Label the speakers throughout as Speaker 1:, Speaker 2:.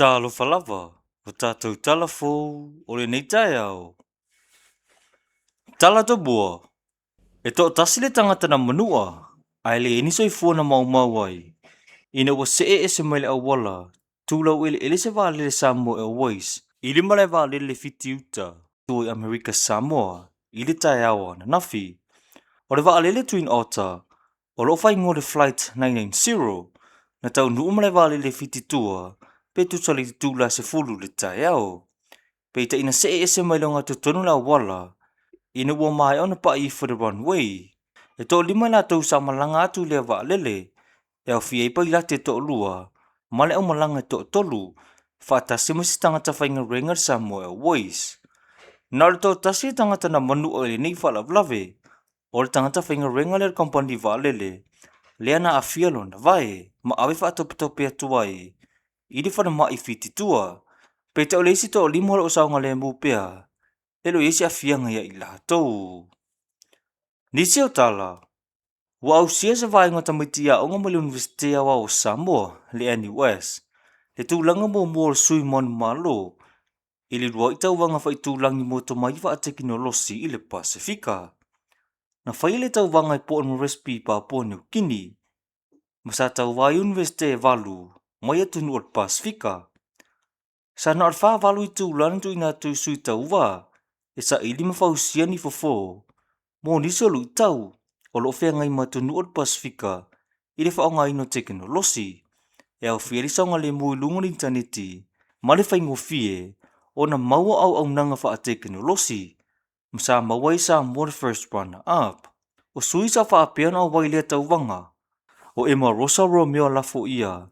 Speaker 1: Talofa lava, o tatou tala fou o lenei taeao. Tala tomua, e toatasi le tagata na manua, ae leai ni soifua na maumau ai, ina ua see ese mai le auala tu laueleele se vaalele Samoa Airways i le malae vaalele Fitiuta tua i Amerika Samoa i le taeao ananafi. O le vaalele Twin Otter o lo o faaigoa le Flight 990 na taunuu malae vaalele Fititua pe tusa le itula e 10 i le taeao. Peitai na see ese mai le ogatotonu le auala ina ua maea ona pai ifo i le runway. E toalima i latou sa malaga atu i lea vaalele, e aofia ai pailate e toalua ma le aumalaga e toatolu, faatasi ma se tagata faigaluega i le Samoa Airways. Na o le toatasi le tagata na manua i lenei faalavelave, o le tagata faigaluega lea a le kamupani vaalele, lea na aafia lona vae ma ave faatopetope atu ai i le falemai i Fititua. Peitai o le isi toalima o lo o saogalemu pea, e le o i ai se aafiaga ia i latou. Nisi o tala, ua ausia se vaega o tamaiti aoga mai le Iunivesite Aoao o Samoa, le NUS, le tulaga muamua o le sui manumalo i le uluai tauvaga faaitulagi mo tomai faatekonolosi i le Pasefika. Na faia le tauvaga i Port Moresby i Papua Niu Kini, ma sa tauva ai Iunivesite e valu mai atunuu o le Pasefika. Sa na o le 48 itula na tuuina atu i sui tauva e saili ma fausia ni fofo mo nisi o luitau o lo o feagai ma atunuu o le Pasefika i le faaaogaina o tekonolosi, e aofia ai le saogalemu i luga o le initaneti ma le faigofie ona maua auaunaga faatekonolosi, ma sa maua ai e Samoa le first runner up. O sui sa faapea ona auai i lea tauvaga, o Emma Rosa Romeo Alafoia,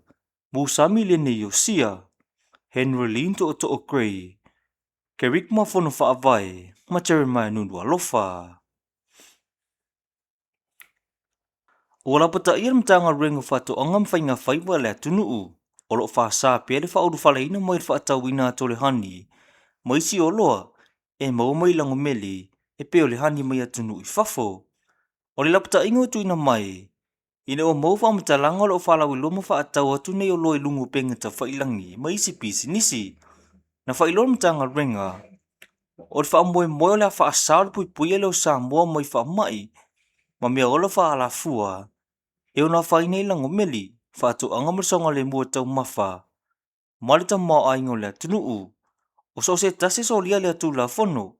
Speaker 1: Musami Lene Iosia, Henry Lin Tootoo Gray, Kerigma Fono Faavae ma Jeremiah Nunualofa. Ua lapataia le Matagaluega o Faatoaga ma Faiga Faiva i le atunuu o lo o faasa pea le faaulufaleina mai o le faatauina atu o le honey ma isi oloa e maua mai lagomeli e pei o le honey mai atunuu i fafo. O le lapataiga ua tuuina mai ina ua maua faamatalaga o lo o faalauiloa ma faatau atu nei oloa i luga o upega tafailangi ma isi pisinisi. Na faailoa le Matagaluega o le faamoemoe o le a faasa o le puipuia lea o Samoa mai faamai ma meaola faalafua e ono afaina ai lagomeli, faatoaga ma le saogalemu o taumafa ma le tamaoaiga o le atunuu. O so o se tasi e solia lea Tulafono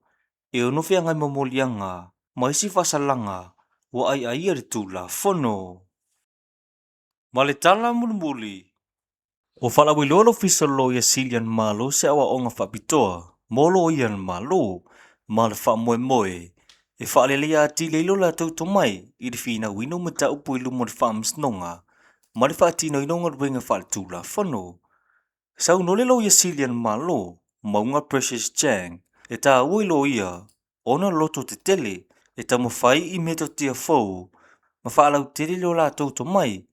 Speaker 1: e ono feagai ma moliaga ma isi faasalaga ua aiaia i le Tulafono. Ma le tala mulimuli, ua faalauiloa le Ofisa o le Loia Sili a le Malo se aoaoga faapitoa mo loia a le Malo ma le faamoemoe e faaleleia atili ai lo latou tomai i le finauina o mataupu i luma o le Faamasinoga ma le faatinoina o galuega faaletulafono. Saunoa le Loia Sili a le Malo, Mauga Precious Chang, e taua i loia ona loto tetele e taumafai i metotia fou ma faalautele lo latou tomai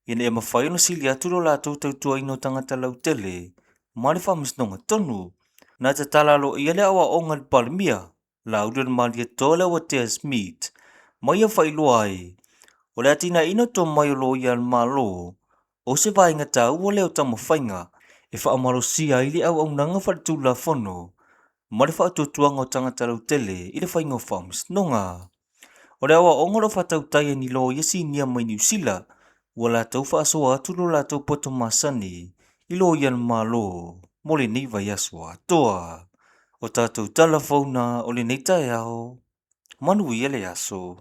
Speaker 1: ina ia mafai ona sili atu lo latou tautuaina o tagata lautele ma le faamasinoga tonu. Na tatala aloaia le aoaoga i le Palemia, Laaulialemalietoa Leuatea Smith, ma ia faailoa ai, o le atinaeina o tomai o loia a le Malo, o se vaega taua lea o taumafaiga e faamalosia ai le auaunaga faaletulafono ma le faatuatuaga o tagata lautele i le faiga o faamasinoga. O le aoaoga o lo o faatautai e ni loia sinia mai Niu Sila, ua latou faasoa atu lo latou poto masani i loia a le Malo mo lenei vaiaso atoa. O tatou tala fou na o lenei taeao. Manuia le aso.